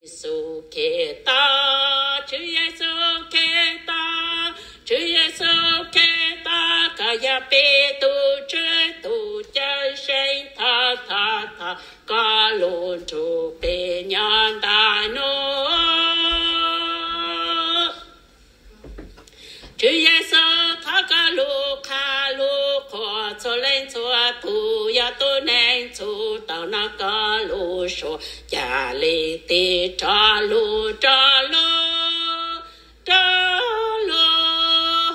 Yexus Khetos, Tswv Yexus Khetos, Tswv Yexus Khetos, koj yog peb tus Tswv tus Cawmseej, thov thov thov koj lug nrug peb nyob ntawm nuav. Tswv Yexus, thov koj lug qha lug qhuas txhua leej txhua tug, yog tuab neeg txhum tau nov koj lug suav, ca le tes rov lug, rov lug, rov lug,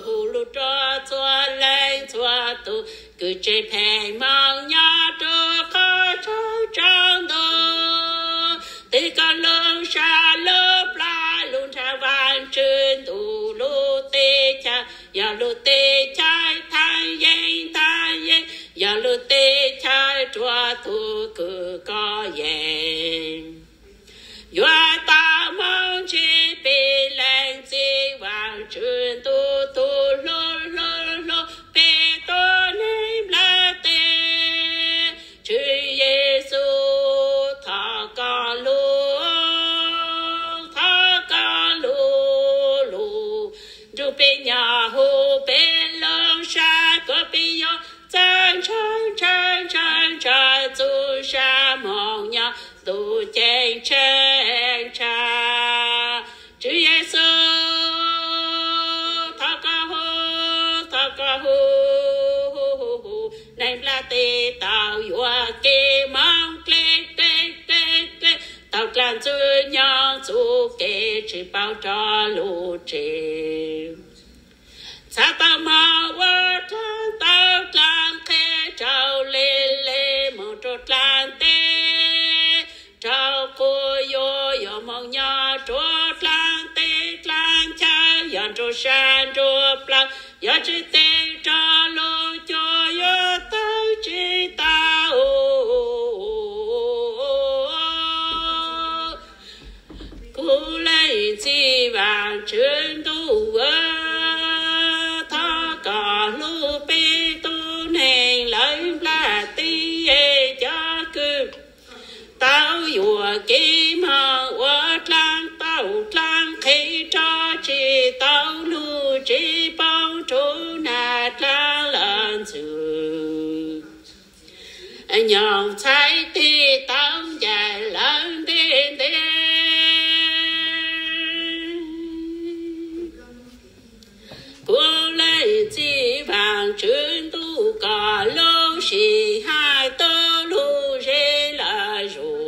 hu lug rua txhua leej txhua tug kws tseem pheej moog nyob rua qhov tsaug tsaug ntug. Tij koj lug sab lug plab lug nrhav Vaajtswv ntuj lug teb chaws, yog lug teb chaws thaaj yeej thaaj yeej, yog lug teb chaws rua tug kws koj yeej. Yuav tau moog ntsib peb leej txiv Vaajtswv ntuj tug hlub hlub hlub peb tuab neeg nplaj teb. Tswv Yexus, thov koj lug, thov koj lug lug nrug peb nyob, hu peb lug sab kom peb yuav txawj ntshaw ntshaw ntshaw ntshaw txuj sa moog nyob ntuj ceeb tsheej ntshaw. Tswv Yexus, thov koj hu, thov koj hu, hu hu hu neeg nplaj teb tau yuav kev moog dle dle dle dle, tau dlaag ntxwg nyoog txuj kev tsi paub rov lug tsev. Txhaj tau moog ua dlaag tau dlaag qhe rau le le moog rua dlaag teb rau qub yuav yuav moog nyob rua dlaag teb dlaag chaw, yog nrua sab nrua plaws, yog tsi teb rov lug cuag yuav tawg tsi tau. Kuv leej txiv Vaajtswv ntuj, thov koj hlub peb tuab neeg lawv nplaj teb cov kws tau yuam kev moog ua dlaag tau dlaag qhe rov tsi tau lug tsev poob rua nag dlaag lawv ntxwg nyoog txhais teg tau ncaim lawv ntev ntev. Kuv leej txiv Vaajtswv ntuj, koj lub sij hawm tuaj lug ze lawm zuj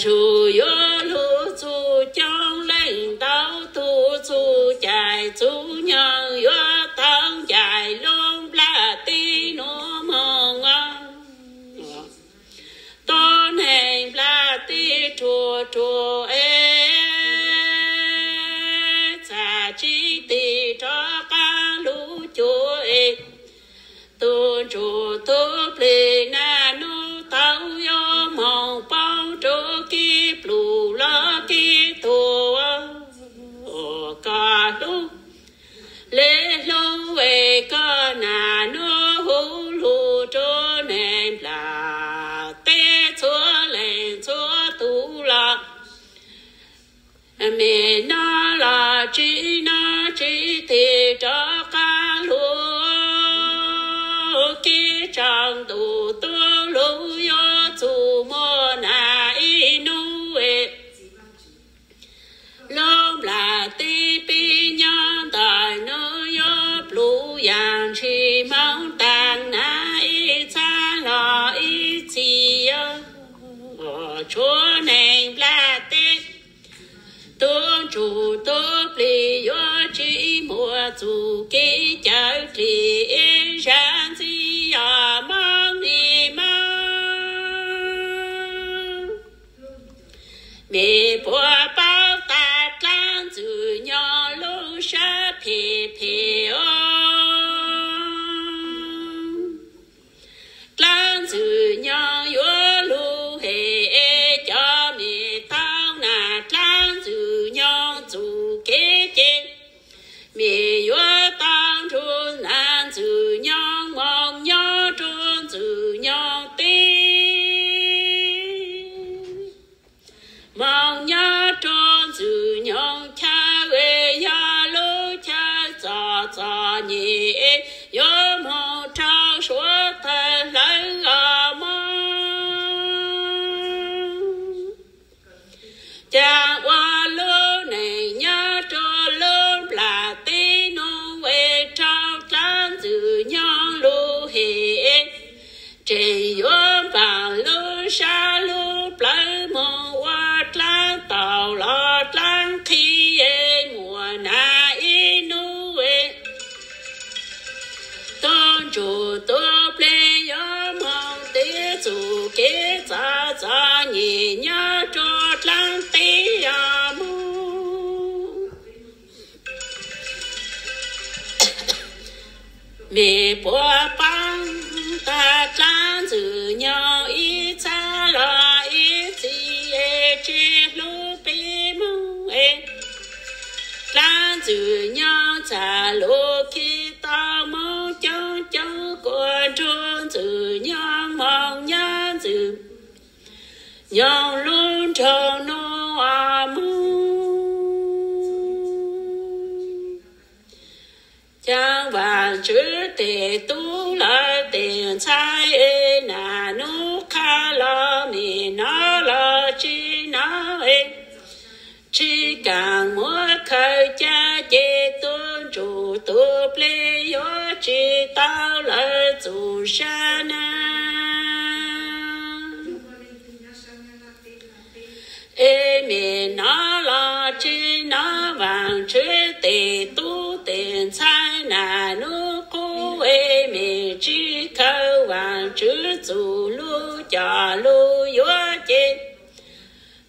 zus yuav lug txug coob leej ntau tug, txuj cai txuj nyoog yuav tau ncaim lub nplaj teb nuav moog. Tuab neeg nplaj teb ruam ruam es txhaj tsi tig rov qaab lug cuag es tug ntsuj tug plig naj nub tau yuav moog poob rua kev pluj los kev tuag. Koj hlub le hlub es koj naj nub hu lug rua neeg nplaj teb txhua leej txhua tug los mej nov los tsi nov tsi tig rov qaab lug kev tsaus ntuj tuaj lug yuav txug muaj naj ib nub es lub nplaj teb peb nyob ntawm nuav yuav pluj yaam ntshis moog taag naj ib txhab los ib txhis yuav tshuav neeg nplaj teb. Tug ntsuj tug plig yuav tsi muaj txuj kev cawm dlig ib zag ntxiv yog moog li moog. Mej puas paub tas dlaab ntxwg nyoog lub sab phem phem os? Dlaab ntxwg nyoog yuav lug hem es cov mej tau naj dlaab ntxwg nyoog txuj kev cem. Mej yuav tau nrug naj ntxwg nyoog moog nyob rua ntxwg nyoog teb. txom nyem es yuav moog rau suav tawg hlawv os mog. Caag ua lub neej nyob rua lub nplaim teb nuav es raug dlaab ntxwg nyoog lug hem, tseem yuav npaam lub sab lub plawv moog ua dlaab taum los dlaab qhi es muaj nag ib nub es tug ntsug tug plig yuav moog teb txug kev txom txom nyem nyob rua dlaab teb os mog. Mej puas paab taag dlaab ntxwg nyoog ib txha los ib txhis es tsi hlub peb moog es dlaab ntxwg nyoog txhaj lug khi tau Moob coob coob kuas nrug ntxwg nyoog moog nyob ntxwg nyoog lub nroog nuav mog. Caag vaam tswv tes tub lawv tes ntxhais es naj nub qha los mej nov los tsi nov es tsi kaam muab khaws ca ces tug ntsug tug plig yuav tsi tau lawv txuj sa na. Es mej nov los tsi nov vaam tswv tes tub tes ntxhais naj nub qub es mej tsi khaws vaam tswv txuj lug coj lug yuav ces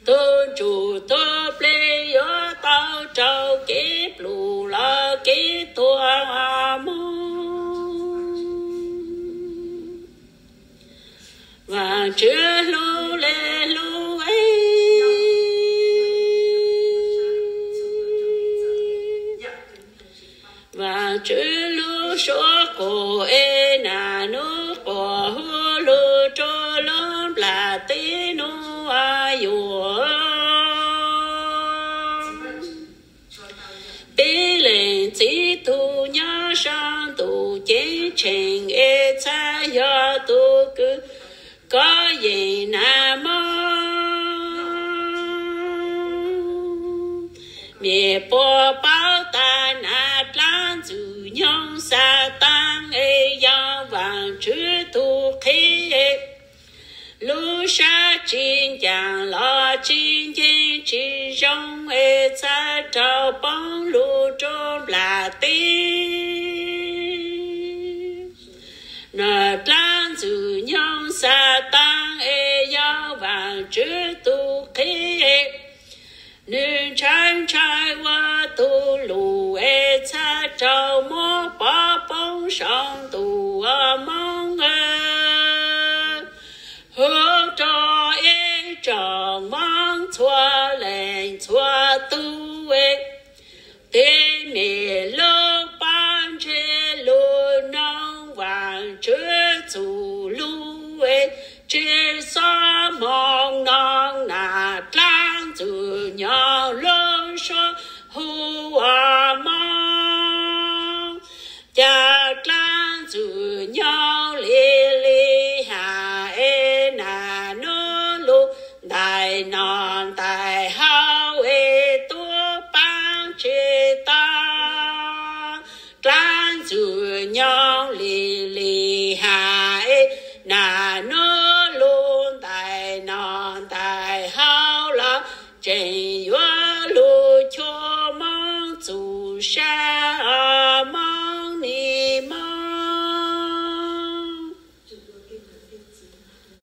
tug ntsug tug plig yuav tau raug kev plum los kev tuag mog. Vaam tswv hlub le hlub es vaam tswv lub suab quas es naj nub quas hu lug rua lub nplaim teb nuav yuav peb leej txiv tug nyob sau ntuj ceeb tsheej es txhaj yog tug kws kov yeej naj mog. Mej puas paub taag naj dlaab ntxwg nyoog Xataan es yog vaam tswv tug qhib es lub sab tsi ncaam los tsi nceeg tsi zoo es txhaj raug poob lug rua nplaim teb. Naj dlaab ntxwg nyoog Xataan es yog vaam tswv tug qhib es nwg ntshai ntshai ua tug lug es txhaj raug muab pov poob sau ntuj ua Moob hu rua ib tsoom Moob txhua leej txhua tug es tej mej lub paab ntseg lug noog vaam tswv txuj lug es tsi xob moog noog naj dlaab ntxwg nyoog lub suab hu ua Moob. Ca dlaab ntxwg nyoog li li has es naj nub lug ntais noj ntais haus es tub paab tsi tau. Dlaab ntxwg nyoog li li has es naj nub lug ntais noj ntais haus los tseem yuav lug chua Moob txuj sa os mog.